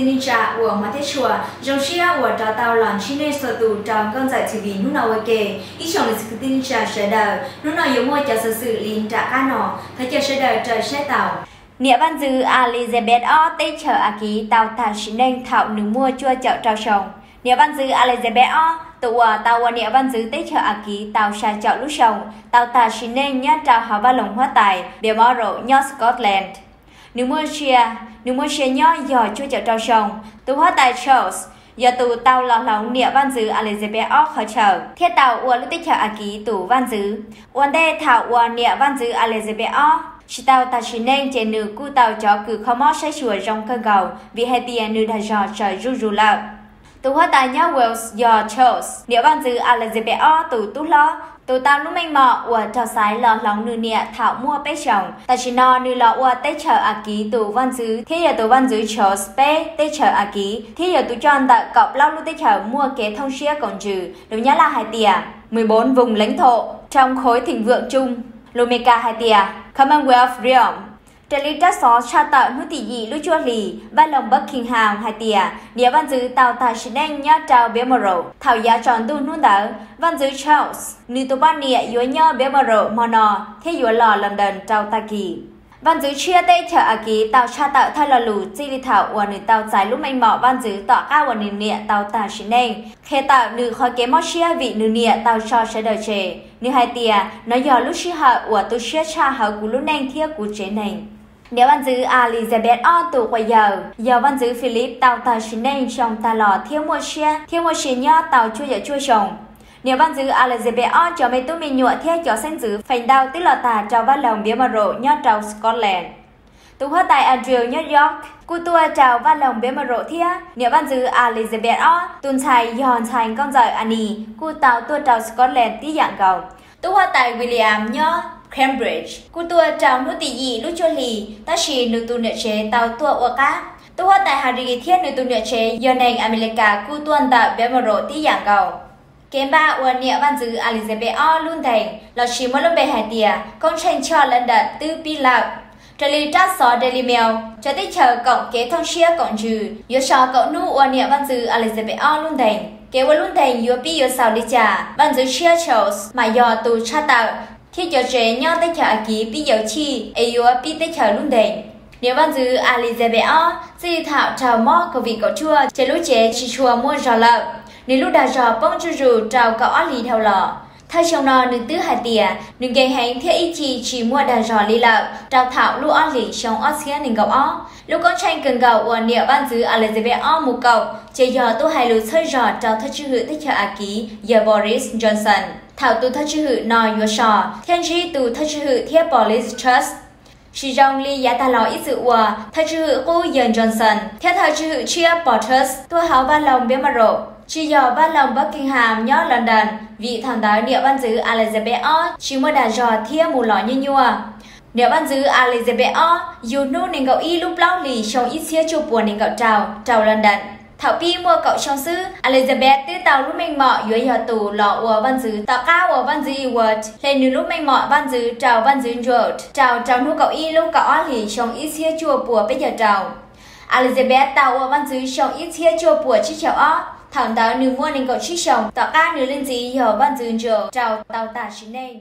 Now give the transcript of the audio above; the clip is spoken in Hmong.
Tij neej tsa uas hmov thiab tshua, zoo siab uas rov tau los ntsib nej txhua tus rau Nkauj Ntxawm T V hnub no ua ke. Ib tsoom niam txiv kwv tij neej tsa sawv daws, hnub no yuav muaj cov xov xwm li nram qab no, thov caw sawv daws raws saib tau. Niam vaj ntxwv Elizabeth ob teb chaws Askiv tau tag sim neej thaum nws muaj cuaj caum rau xyoo. Niam vaj ntxwv Elizabeth ob, tus uas tau ua niam vaj ntxwv teb chaws Askiv tau xya caum lub xyoo, tau tag sim neej nyob rau hauv vaj loog huab tais Balmoral nyob Scotland. Nws muaj sia, nws muaj sia nyob yog cuaj caum rau xyoo. Tus huab tais Charles yog tus tau los hloov niam vaj ntxwv Elizabeth ob qhov chaw thiab tau ua lub teb chaws Askiv tus vaj ntxwv. Ua ntej thaum ua niam vaj ntxwv Elizabeth ob tsis tau tag sim neej ces nws kuj tau cov kws kho mob saib xyuas zoo kawg nkaus vim hais tias nws dag zog tsawv zuj zus lawm. Tus huab tais nyob Wales yog Charles, niam vaj ntxwv Elizabeth ob tus tub hlob, tus tau lub meej mom uas raug xaiv los hloov nws niam thaum muaj peb xyoos. Tam sim no nws los ua teb chaws Askiv tus vaj ntxwv thiab yog tus vaj ntxwv Charles peb teb chaws Askiv thiab yog tus coj ntawm kaum plaub lub teb chaws muaj kev thooj siab koom ntsws, lus Nyab Laj hais tias mười bốn vùng lãnh thổ trong khối thịnh vượng chung, lus Meskas hais tias Commonwealth Realm. Raws li rab xov tshaj tawm hnub tim yim lub cuaj hlis, vaj loog Buckingham hais tias niam vaj ntxwv tau tag sim neej nyob rau Balmoral thaum yav tsaus ntuj hnub ntawd. Vaj ntxwv Charles, nws tus poj niam yuav nyob Balmoral hmo no thiab yuav los London rau tag kis. Vaj ntxwv tshiab teb chaws Askiv tau tshaj tawm thawj lo lus txij li thaum uas nws tau txais lub meej mom vaj ntxwv tom qab uas nws niam tau tag sim neej, qhia tawm nws qhov kev mob siab vim nws niam tau tso sawv daws tseg. Nws hais tias, nov yog lub sij hawm uas tu siab tshaj hauv kuv lub neej thiab kuv tsev neeg. Niam vaj ntxwv Elizabeth ob tus quas yawg yog vaj ntxwv Philip tau tag sim neej xyoo tag los thiab muaj siab thiab muaj sia nyob tau cuaj caum cuaj xyoo. Niam vaj ntxwv Elizabeth ob cov me tub me nyuam thiab cov xeeb ntxwv feem ntau twb los tag rau vaj loog Balmoral nyob rau Scotland. Tus huab tais Andrew nyob York kuj tuaj rau vaj loog Balmoral thiab. Niam vaj ntxwv Elizabeth ob tus ntxhais yog ntxhais nkauj ntxawm Anne kuj tau tuaj rau Scotland tib yam nkaus. Tub huab tais William nyob Cambridge kuj tuaj rau hnub tim yim lub cuaj hlis, tab sis nws tus niam tsev tau tuaj ua qab. Tub huab tais Harry thiab nws tus niam tsev yog neeg Amelikas kuj tuaj ntawm Balmoral tib yam nkaus. Kev npaj ua niam vaj ntxwv Elizabeth ob lub ntees lossis muaj lub npe hais tias koob tsheej choj London twb pib lawm. Raws li rab xov Daily Mail, cov teb chaws koom kev thooj siab koom ntsws yuav so kaum hnub ua niam vaj ntxwv Elizabeth ob lub ntees. Kev ua lub ntees yuav pib yuav xaus li cas, vaj ntxwv tshiab Charles mas yog tus tshaj tawm, thiab cov tsev nyob teb chaws Askiv pib yaws chij es yuav pib teb chaws lub ntees. Niam vaj ntxwv Elizabeth ob txij thaum raug mob COVID kaum cuaj ces lub cev tsis tshua muaj zog lawm. Nws lub dag zog poob zuj zus rau kaum ob hlis dhau los. Thawj xyoo no nws twb hais tias nws nkeeg heev thiab ib ce tsis muaj dag zog li lawm rau thaum lub ob hlis xyoo ob txhiab nees nkaum ob. Lub koob tsheej kawg nkaus uas niam vaj ntxwv Elizabeth ob mus koom ces yog tuaj hais lus txhawb zog rau thawj tswj hwm teb chaws Askiv yawg Boris Johnson thaum tus thawj tswj hwm no yuav so thiab ntsib tus thawj tswj hwm thiab pom Liz Truss. Tsis zoo li yav tag los ib txwm uas thawj tswj hwm qub yawg Johnson thiab thawj tswj hwm tshiab pom Truss tuaj hauv vaj loog Balmoral, tsis yog vaj loog Buckingham nyob London, vim thaum ntawd niam vaj ntxwv Elizabeth ob tsis muaj dag zog thiab mus los nyuaj nyuaj. Niam vaj ntxwv Elizabeth ob yug hnub nees nkaum ib lub plaub hlis xyoo ib txhiab cuaj puas nees nkaum rau rau London. Thaum pib muaj kaum xyoo xwb, Elizabeth twb tau lub meej mom yuav yog tus los ua vaj ntxwv tom qab uas vaj ntxwv Edward hle nws lub meej mom vaj ntxwv rau vaj ntxwv George rau rau hnub kaum ib lub kaum ob hlis xyoo ib txhiab cuaj puas peb caug rau. Elizabeth tau ua vaj ntxwv xyoo ib txhiab cuaj puas tsib caug ob, thaum ntawd nws muaj nees nkaum tsib xyoos tom qab nws leej txiv yog vaj ntxwv George rau tau tag sim neej.